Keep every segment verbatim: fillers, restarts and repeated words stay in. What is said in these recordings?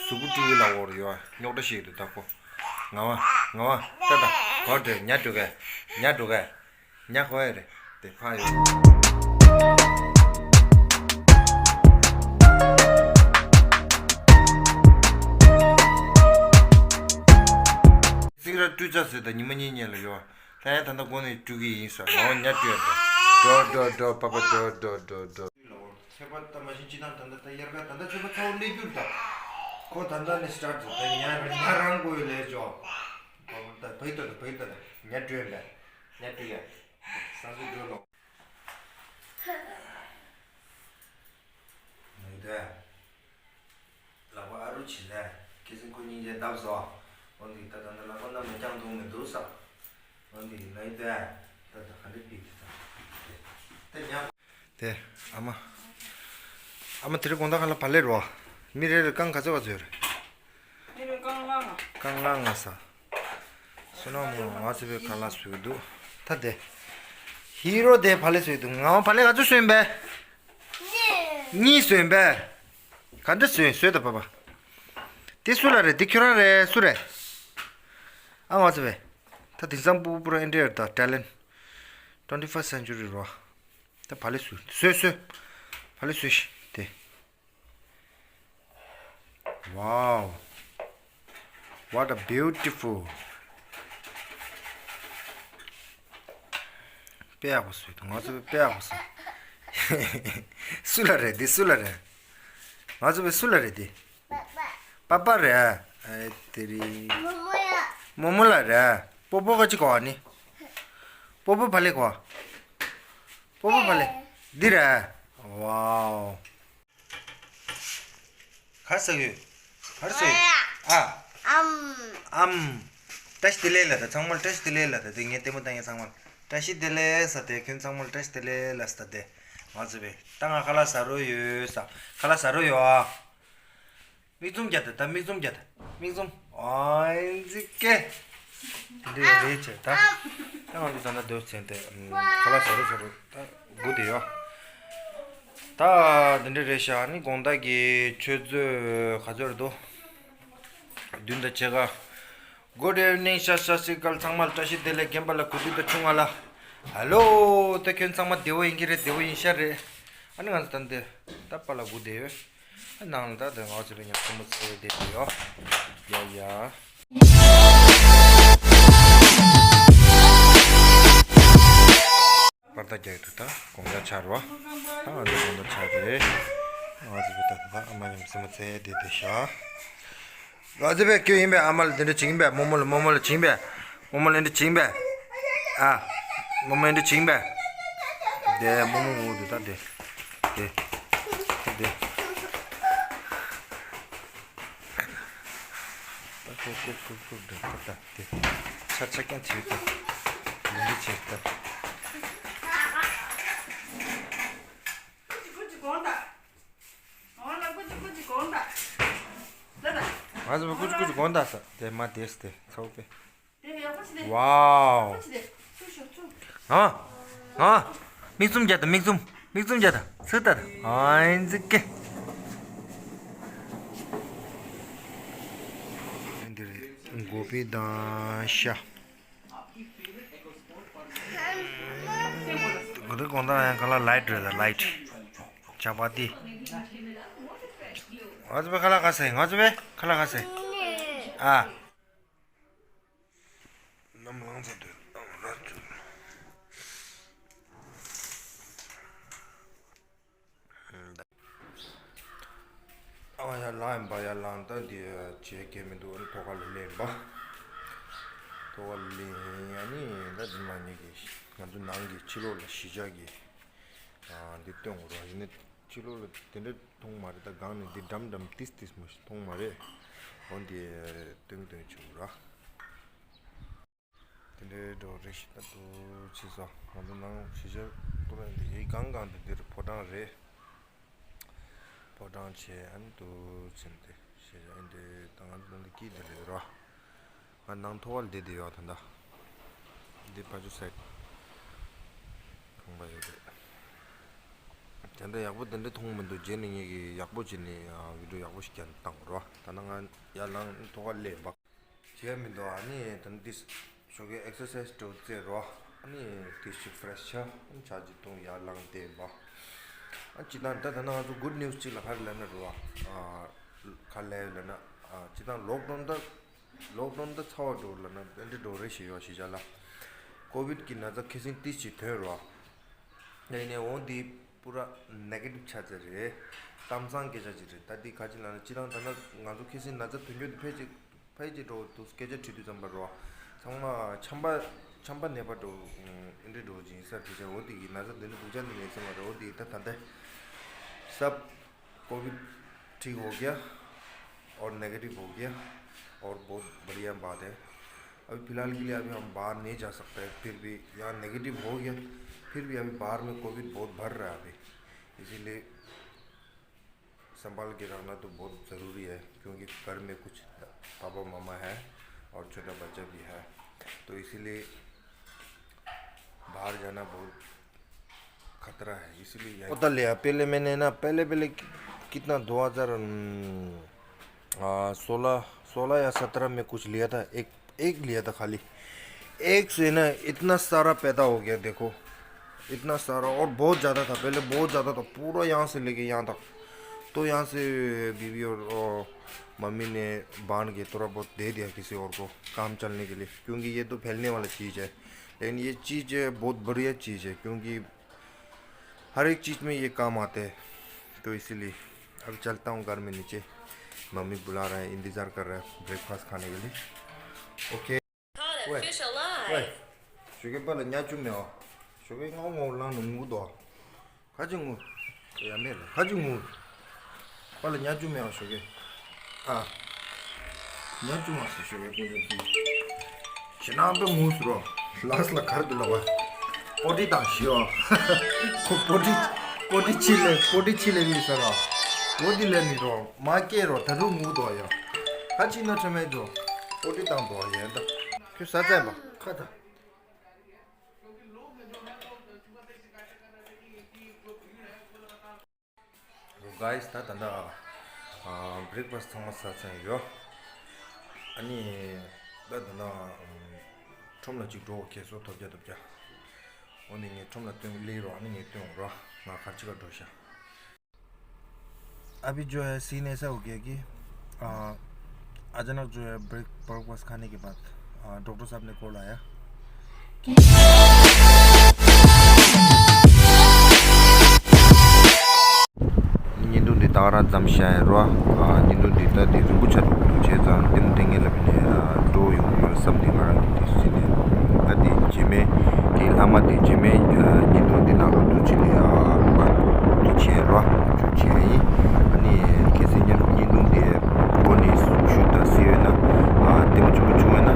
གཟུགས་པོ་སྤྲུལ་གི་ལ་འོར་ཡོད་རྙོག་དྲ་ཞིག་འདུག་ད་ཁོ། ང་བ་ང་བ་ད་ད་གོ་དེ་ཉ་འགྲོ་གས་ཉ་འགྲོ་གས་ཉ་ཁོ་ཡ་རེད་དེ་ཕ་ཡོད། སིང་ར་སྤྲུལ་ཆ་ཟེར་ད་ཉི་མ་གཉིས་ཉལ་ལ་ཡོད། ད་ཡ་ད་ལྟ་འགོ་ནས་སྤྲུལ་གི་ཡིན་ས་ངོ་ཉ་སྤྲུལ་ཡ་འགྲོ་འགྲོ་འགྲོ་འགྲོ་པ་པ་འགྲོ་འགྲོ་འགྲོ་འགྲོ། ཚེ་པ་ད་མ་ཤེས་ཅི་དང་ད་ལྟ་ད་དབྱར་ཁ་ད་ལྟ་ཚེ་པ་ཚ་བོ་སླེབས་རྒྱུར་ད། ཁོ་ད་ལྟ་ནས་སི་ཊར་ཊི་ད་ཉ་ཉ་རང་དགོས་ལས་ཇོ། ད་བོད་ད་ད་ཉ་སྤྲོད་ལ་ཉ་སྤྲོད་ཡ། ས་འདི་འགྲོ་ལོ། ནུས་ད། ལག་པ་ཨ་རུ་བྱིན་ནས་ཁྱེད་ཚོ་ཁོ་སྙིང་རྗེ་བརྡབ་སོ། འོ་འདི་ད་ད་ནི་ལག་པ་རྣམས་ལ་བརྐྱངས་འདུག་མི་འདུག་ས། འོ་འདི་ནི་ད་ད་ད་ག་འདྲ་ཕིག་ད་ད་ཉག་དེ་ཨ་མ། ཨ་མ་དེ་རིང་དགོང་དག་ཁ་ལ་བག་ལེབ་རོ། མི་རེ་རེར་རྐང་ག་ཚོད་ག་ཚོད་རེད། མི་རེ་རྐང་ལྔ་ལྔ། རྐང་ལྔ་ལྔ་ས། བསོད་ནམས་མོ་ང་ཚོ་བའི་ཁ་ལག་བཟོས་འདུག་ད་དེ། ཧི་རོ་དེ་བག་ལེབ་བཟོས་འདུག་ང་བག་ལེབ་ག་ཚོད་བཟོས་པས། གཉིས་བཟོས་པས། ག་འདྲ་བཟོས་བཟོས་ད་པ་པ། དེ་སུ་ལ་རེད་དེ་ཁྱོད་རང་རེད་སུ་རེད། ཨ་ང་ཚོ་བས། ད་དེང་སང་སྤུ་གུ་པུ་ར་ཨེ་འདྲ་ཡོད་ད་ཊེ་ལེན། ཊུ་ཝེན་ཊི་ཕར་སི་ཊི་སེན་ཅུ་རི་རོ། ད་བག་ལེབ་བཟོས་བཟོས་བཟོས། བག་ལེབ་བཟོས་ཤིག་དེ། Wow. What a beautiful. དཔེ་ཡག་པོ་བཟོས་འདུག་ང་ཚོ་དཔེ་ཡག་པོ་བཟོས། སུ་ལ་རེད་འདི་སུ་ལ་རེད། ང་ཚོ་བའི་སུ་ལ་རེད་འདི། པ་པ་རེད། ཨེ་དེ་རིང་། རྨོ་མོ་ལ་རེད། པོ་པོ་ག་ཅི་གོ་བ་ནི། པོ་པོ་བག་ལེབ་གོ། པོ་པོ་བག་ལེབ། འདི་རེད། Wow. ག་རེ་ཟ་གི་ཡོད། ག་རེ་ཟ་གི་ཡོད། ཨ། ཨམ། ཨམ། བཀྲ་ཤིས་བདེ་ལེགས་ལ་ད་ཚང་མར་བཀྲ་ཤིས་བདེ་ལེགས་ལ་ད་དེ་ངས་ལྟད་མོ་ལྟ་མཁན་ཚང་མར་བཀྲ་ཤིས་བདེ་ལེགས་ཟེར་ཏེ་ཁྱོད་ཚང་མར་བཀྲ་ཤིས་བདེ་ལེགས་ལ་ཟེར་ཏེ་ང་ཚོ་བས་ད་ང་ཁ་ལག་ཟ་རོགས་ཡོད་ས་ཁ་ལག་ཟ་རོགས་ཡོད་ཨ། མིག་བཙུམ་རྒྱག་ད་ད་མིག་བཙུམ་རྒྱག་ད་མིག་བཙུམ་ཨ་ཨིན་ཙི་ཀེ། དེ་འདྲ་རེད་བྱས་ད། ད་ང་ཚོ་ད་ལྟ་སྡོད་ཚན་དེ་ཁ་ལག་ཟ་རོགས་ཟ་རོགས་ད་སྒུག་བསྡད་ཡོད། ད་འདི་འདྲ་རེད་ཤག་ཨ་ནི་དགོང་དག་གི་ཆུ་ཚོད་ག་ཚོད་རེད་འདུག་བདུན་དང་ཕྱེད་ཀ Good evening ཤ་ཤ་སི་ཀལ་ཚང་མ་ལ་བཀྲ་ཤིས་བདེ་ལེགས། རྒན་པ་ལ་གུས་འདུད་དང་ཆུང་བ་ལ་ཧ་ལོ། ད་ཁྱོད་ཚང་མ་བདེ་བོ་ཡིན་གྱི་རེད། བདེ་བོ་ཡིན་ཤག་རེད། ཨ་ནི་ང་ཚོ་ད་འདི་ད་པཱ་ལགས་སྒུག་བསྡད་ཡོད། ནང་ལ་ད་ང་ཚོ་བའི་ཉམས་སུ་མོ་ཚེ་བསྡད་དེ་ཡོད། ཡ་ཡ། པར་ད་རྒྱག་ཏུ་ད་དགོང་དག་ཆར་བ། ད་ང་ཚོ་དགོང་དག་ཆར་རེད། ང་ཚོ་བའི་ད་ད་ཨ་མ་ཉམས་སུ་མོ་ཚེ་བསྡད་དེ་ཤག་ང་ཚོ་བའི་ཁྱོད་ཡིན་པས་ཨ་མ་ལ་དེ་འདྲ་བྱིན་པས་རྨོ་མོ་ལ་རྨོ་མོ་ལ་བྱིན་པས། རྨོ་མོ་ལ་འདྲ་བྱིན་པས། ཨ། རྨོ་མོ་འདྲ་བྱིན་པས། དེ་རྨོ་མོ་ངུ་འདུག་ད་དེ། དེ། དེ། ད་ཁོ་ཁོ་ཁོ་ཁོ་འདྲ་ཁོ་ད་དེ། ཆ་ཆ་ཀྱང་བྱེད་ད། ཡིན་གྱི་བྱེད་ད། ང་ཚོ་ཀུ་ཅི་ཀུ་ཅི་དགོངས་དག་ས་དེ་མ་དེས་དེ་ཚོགས་པས། Wow. ཨ། ཨ། མིག་བཙུམ་རྒྱག་དང་མིག་བཙུམ། མིག་བཙུམ་རྒྱག་དང་སུ་ལྟར་ཨ་ཨིན་ཙི་ཀེ། འདིར་གོ་པི་དང་ཤ། གོ་ཏི་གོང་ཐང་ཡང་ག་ལ་ལའིཊ་རེད་ལ་ལའིཊ། ཇ་པ་ཏི། ང་ཚོ་བའི་ཁ་ལག་ག་ཟེ། ང་ཚོ་བའི་ཁ་ལག་ག་ཟེ། ཨ། ནམ་ལངས་ཚར་དུས་ཨང་ར་ཚུགས། ཨ་ཡར་ལངས་ཡིན་པ་ཡར་ལངས་ད་འདི་བྱེད་མཁན་མི་འདུག་ཨ་ནི་ཐོག་ཁ་ལ་སླེབས་ཡིན་པ། ཐོག་ཁ་ལ་སླེབས་ཡིན་ཨ་ནི་ད་འདི་མ་ཉིད་ཀྱི་ང་ཚོ་ནང་གི་ཕྱི་ལོགས་ལ་གཞིས་ཆགས་ཀྱི་འདི་སྟོན་དགོས་ར་ཡིན་ནི་ཕྱི་ལོགས་ལ་དེ་འདྲ་མཐོང་མ་རེད། ད་སྒང་ནས་འདི་འགྲམ་འགྲམ་ཏིས་ཏིས་མ་ཞིག་མཐོང་མ་རེད། འོ་འདི་སྟོན་སྟོན་བྱུང་ར། དེ་འདྲའི་འགྲོ་རེ་ཞིག་ད་དུ་ཕྱིན་སོང་། ང་ཚོ་ནང་གཞིས་ཆགས་ཀུ་ར་འདི་ཡི་གང་གང་དུ་འདིར་ཕོ་བྲང་རེད། ཕོ་བྲང་བྱས་ཨ་ནི་དུ་ཕྱིན་ཏེ་གཞིས་ཆགས་ཨ་འདི་ད་ང་ཚོ་ནང་འདི་སྐྱིད་འདི་རེད་ར། ང་ནང་ཐོ་བ་ལ་བསྡད་བསྡད་ཡོད་ད་ལྟ། འདི་ཕ་ཆུ་སའིད་ཁང་པ་ཡོད་རེད། དེ་འདྲ་ཡག་པོ་དེ་འདྲ་མཐོང་མི་འདུག་རྗེས་ནས་ངེད་ཀྱིས་ཡག་པོ་བྱས་ནས་ཨ་བི་ཌི་ཡོ་ཡག་པོ་ཞིག་ཀྱང་བཏང་རོགས། ད་ནང་ང་ཡར་ལངས་ཐོག་ཁ་སླེབས་པ། བྱས་མི་འདུག་ཨ་ནི་ད་ནི་ཏིས་ཞོགས་ཀས་ཨེག་སར་སའི་སི་འགྲོ་རྩེད་རོགས། ཨ་ནི་ཏིས་ཞིག་ཕི་རེ་ཤི་ཆགས། ཨ་ནི་ཆ་ཅིག་བཏུང་ཡར་ལངས་བསྡད་པ། ཨ་ཅི་ད་ད་ད་ནང་ང་ཚོ་གུཌ་ནིའུ་སི་ཅིག་ལ་ག་རེ་ལབ་ན་རོགས་ཨ། ག་ལབ་ལབ་ན་ཨ་ཅི་ད་ལོག་ཌའུན་ད། ལོག་ཌའུན་ད་ཚར་བ་འགྲོ་ལབ་ན་དེ་འདྲ་འགྲོ་རེད་ཞེས་ཡོད་ཤི་ཅ་ལ། ཀོ་བིད་ཀྱི་ན་ཚ་ཁ་སང་ཏིས་ཅིག་ཐོན་རོགས། ཡིན་ནའི་འོ་འདི་པུ་ར་ནེ་གེ་ཊིབ་ཆགས་ཚར་རེད། གཏམ་བཟང་སྐད་ཆ་ཅིག་རེད། ད་འདི་ག་ཅི་ལབ་ན་སྤྱིར་བཏང་ད་ལྟ་ང་ཚོ་ཁ་སང་ན་ཚ་ཐོན་རྒྱུ་འདི་ཕལ་ཆེར་ཕལ་ཆེར་འགྲོ་འདུག་སྐད་ཆ་དྲིས་དུས་ཙམ་པ་རོ། ཚང་མ་ཆམ་པ་ཆམ་པ་ནད་པ་འགྲོ་ཨེ་འདྲ་འགྲོ་ཅིག་ཡིན་ས་དེ་ཆ་འོ་འདི་གི་ན་ཚ་འདི་ནི་སྡུག་ཅག་འདི་མེད་ས་མ་རེད། འོ་འདི་ད་ད་ལྟ་སབ་ཀོ་བིད་ཐིག་འོ་ག་འོ་ནེ་གེ་ཊིབ་འོ་ག་འོ་བོ་བར་ཡ་བ་དེ། अभी फिलहाल के लिए अभी हम बाहर नहीं जा सकते हैं, फिर भी यहाँ नेगेटिव हो गया, फिर भी अभी बाहर में कोविड बहुत बढ़ रहा है अभी, इसीलिए संभाल के रखना तो बहुत ज़रूरी है, क्योंकि घर में कुछ पापा मामा है और छोटा बच्चा भी है, तो इसीलिए बाहर जाना बहुत खतरा है, इसीलिए यहाँ होता लिया। पहले मैंने ना, पहले पहले कि- कितना दो हज़ार सोलह सोलह या सत्रह में कुछ लिया था, एक एक लिया था खाली। एक से ना इतना सारा पैदा हो गया, देखो इतना सारा। और बहुत ज़्यादा था पहले, बहुत ज़्यादा था, पूरा यहाँ से लेके यहाँ तक। तो यहाँ से बीवी और, और मम्मी ने बांध के थोड़ा बहुत दे दिया किसी और को काम चलने के लिए, क्योंकि ये तो फैलने वाला चीज़ है। लेकिन ये चीज़ बहुत बढ़िया चीज़ है, क्योंकि हर एक चीज़ में ये काम आते हैं। तो इसीलिए अब चलता हूँ घर में नीचे, मम्मी बुला रहा है, इंतज़ार कर रहा है ब्रेकफास्ट खाने के लिए। Okay. Caught a Wait, fish alive. Wait. ཞོགས་ཀས་པཱ་ལགས་ཉལ་བཅུག་མེད་ཨ། ཞོགས་ཀས་སྔ་མོ་ལངས་ནས་ངུ་འདུག་ཨ། ཁ་ཅིག་ངུ། ཡ་མེད་ལ་ཁ་ཅིག་ངུ། པཱ་ལགས་ཉལ་བཅུག་མེད་ཨ་ཞོགས་ཀས། ཨ། ཉལ་བཅུག་མ་སོང་ཞོགས་ཀས་ཀུན་རྫོབ་ཀྱིས། ཞེ་ནང་པའི་ངུ་ཟེར་རོ། ལགས་ལ་གར་དུ་ལ་བ། པོ་ཏི་དང་ཞི་ཨ། ཁོ་པོ་ཏི། པོ་ཏི་ཕྱི་ལས་པོ་ཏི་ཕྱི་ལས་མི་ཟེར་རོ། པོ་ཏི་ལས་མི་རོ། མ་སྐྱེས་རོ་ད་དུང་ངུ་འདུག་ཡ། ཁ་ཅིག་ན་ཁྲ་མེད་འགྲོ། པོ་ཏི་བཏང་འདུག་ཡ་ད། ཁྱོད་ས་བཙན་པ་ཁ་ད། Guys, ད་ད་ལྟ་བྷི་རེག་ཕ་སི་ཚང་མ་ཟ་ཚར་ཡོད། ཨ་ནི་ད་ད་ལྟ་ཁྲོམ་ལ་ཅིག་འགྲོ། ཁེ་སོ་ཐོབ་རྒྱ་ཐོབ་རྒྱ། འོ་ནི་ངས་ཁྲོམ་ལ་སྟོན་ལེ་རོགས། ཨ་ནི་ངས་སྟོན་རོགས། ང་གར་ཅིག་ག་འགྲོ་ཤག अभी जो है सीन ऐसा हो गया कि आ, अचानक जो है ब्रेक ब्रेकफास्ट खाने के बाद आ, डॉक्टर साहब ने कॉल आया। བརྙན་ཐུང་འདི་ད་ག་རང་མཚམས་བཞག་ཡ་རོ། ཨ། བརྙན་ཐུང་འདི་ད་འདི་རིང་པོ་ཆགས་འགྲོ་གི་འདུག་བྱས་ཙང་ལྟད་མོ་ལྟས་མཁན་ལ་ཕན་ནས་ཨ་སྤྲོ་བོ་ཡོང་གི་ཡོད་བསམ་ནས་ང་རང་གི་དུས་ཚོད་ནས་ད་འདི་རྗེས་མའི་དེའི་ལྷག་མ་དེ་རྗེས་མའི་ཨ་བརྙན་ཐུང་འདི་ནང་ལོགས་འདུག་བྱས་ནས་ཨ་མ་འདི་བྱས་རོ། འཇུག་བྱས་ཡིན། ཨ་ནི་ཁ་སང་བརྙན་བརྙན་ཐུང་འདི་འགོ་ནས་ཞུ་དང་གཟིགས་ཡོད་ན་ཨ་ལྟད་མོ་ཆེན་པོ་བྱུང་ཡོད་ན་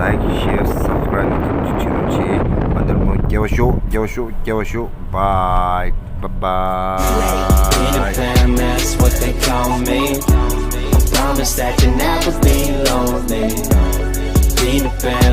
ལའིཀ་ཤེར་སབ་སི་ཀ་རའིབ་ནི་ཐམས་ཅད་བྱེད་རོགས་བྱེད། མ་འདིར་མོ་རྒྱལ་བ་ཤོག་རྒྱལ་བ་ཤོག་རྒྱལ་བ་ཤོག Bye. Bye bye. Peter Pan, that's what they call me. I promise that you'll never be lonely. Peter Pan.